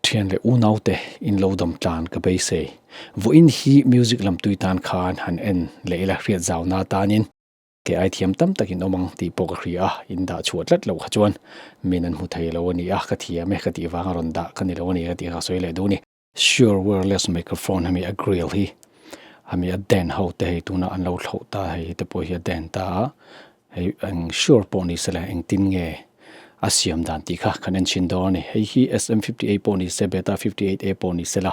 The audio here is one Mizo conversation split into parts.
Thian leh unaute in lo dam tlan ka beisei. Vawiin hi music lam tui tan khan han en leh ila hriat zauna atanin ke ai thiam tam takin awm ang tih pawh ka hria a, in dah chhuah tlat loh kha chuan min an hmu thei lo a ni a, ka thiam e ka tih vanga rawn dah ka ni lo a ni ka tih kha sawi leh duh a ni. Sure wireless microphone hemi a grill hi hemi a den ho te hei tuna an lo thlauh ta hei te pawh hi a den ta a hei eng sure pawh ni se la engtin nge a siam dan tih kha kan en chhin dawn a ni hei hi S_M58 pawh ni se beta 58A pawh ni se la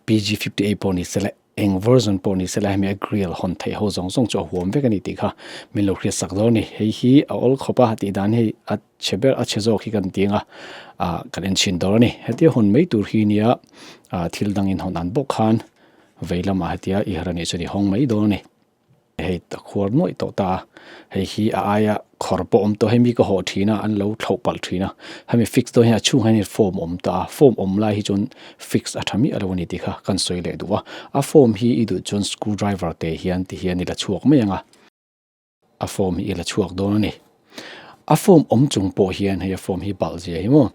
P_G58 pawh ni se la Eng version pawh ni sela hemi a grill hawn theih ho zawng zawng chu a huam vek a ni tih kha min lo hriat sak dawn a ni. Hei hi a awl khawp a tih dan hei a chhe ber a chhe zawk hi kan ti ang a ah kan en chhin dawn a ni. Hetia hawn mai tur hi nia ah thil dangin hawn an bawk khan vei lamah hetia i har a nih chuan i hawng mai dawn a ni. Hei a khuar nuaih tawh ta a, hei hi a aia khawr pawh awm tawh hemi ka hawh thin a an lo thlauh palh thin a hemi fix dawn hian a chhungah hian form awm ta a form awm lai hi chuan fix a tha miah lo a ni tih kha kan sawi leh duh a a form hi i duh chuan screw driver te hian ti hian i la chhuak mai ang a a form hi i la chhuak dawn a ni. A form awm chung pawh hian hei a form hi balh zia hi maw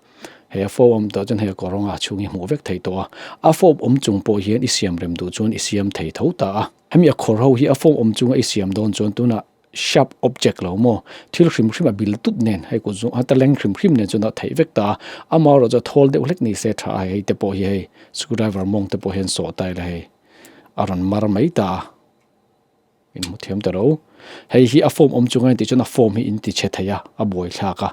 hei a form awm tawh chuan hei a kawrawng a chhung hi hmuh vek thei tawh a a form awm chung pawh hian i siam rem duh chuan i siam thei tho ta a hemi a khawr ho hi a form awm chunga i siam dawn chuan tunah sharp object lo maw thil hrim hrim a bil tut nen hei kut zawng a taleng hrim hrim nen chuan a theih vek ta a amaherawhchu chu a thawl deuh hlek ni se tha a hei te pawh hi hei screwdriver mawng te pawh hian sawh ta ila hei a rawn mar mai ta a. In hmu thiam ta lo. Hei hi a form awm chunga in tih chuan a form hi in ti chhe thei a, a buai thlak a.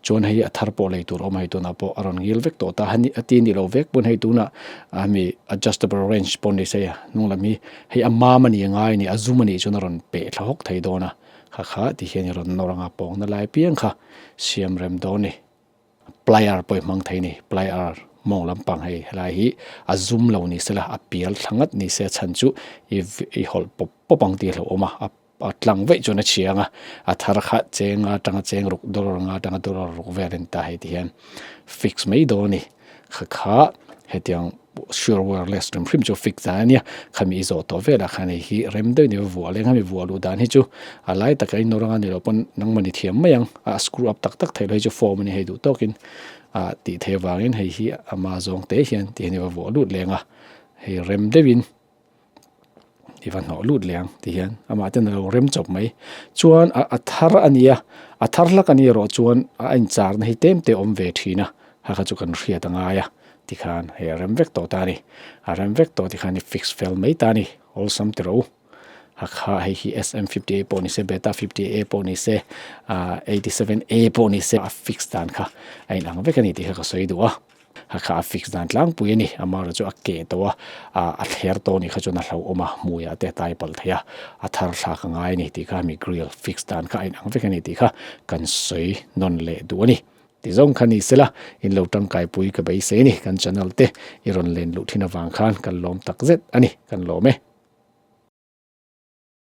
Chuan hei a thar pawh lei tur a awm a, hei tunah pawh a rawn ngil vek tawh ta. Heni a ti ni lo vek pawn hei tunah a mi adjustable range pawh ni se a hnung lam hi hei a mam a ni ngai a ni, a zum a nih chuan a rawn peh thla hawk thei dawn a. Kha kha ti hian i rawn nawr anga pawngna lai piang kha siam rem dawn a ni. Plier pawh i hmang thei a ni plier mawng lampang hei helai hi a zum lo ni sela a pial thla ngat ni se a chhan chu i i hawlh pawp pawp ang tih a hlauhawm a a tlang veih chuan a chhia ang a a thar kha cheng atanga cheng ruk dollar anga atanga dollar ruk vel a ni ta hei ti hian fix mai dawn a ni kha kha hetiang sure wireless hrim hrim chu fix dan a nia khami i zawh tawh velah khan hei hi rem deuh ni vuah leng hemi vuah luh dan hi chu a lai taka i nawr anga ni loh pawn nangmah ni thiam mai ang a screw up tak tak theih loh hi chu form a ni hei duh tawkin ah tih theih avangin hei hi ama zawng te hian ti hian i va vuah lut leng a hei rem deuhin i va hnawh lut leh ang ti hian amah ten a lo rem chawp mai chuan a a thar a nia a thar hlak a ni erawh chuan a inchar na hi tlem te a awm ve thin a hakha chu kan hriat a ngai a tikhan hei a rem vek tawh ta a ni a rem vek tawh tikhan i fix fel mai ta a ni awlsam ti rawh u hakha hei hi S_M58 pawh ni se beta 58A pawh ni se ah 87A pawh ni se a fix dan kha a inang vek a ni tih kha ka sawi duh a. A kha a fix dan tlangpui a ni amaherawhchu chu a keh tawh a ah a thler tawh a nih kha chuan a hlauhawm a hmuiah te a tai palh thei a a thar thlak a ngai a ni tih kha mi grill fix dan kha a inang vek a ni tih kha kan sawi nawn leh duh a ni ti zawng kha ni sela in lo tangkai pui ka beisei a ni kan channel te i rawn len luh thin avang khan kan lawm tak zet a ni kan lawm e.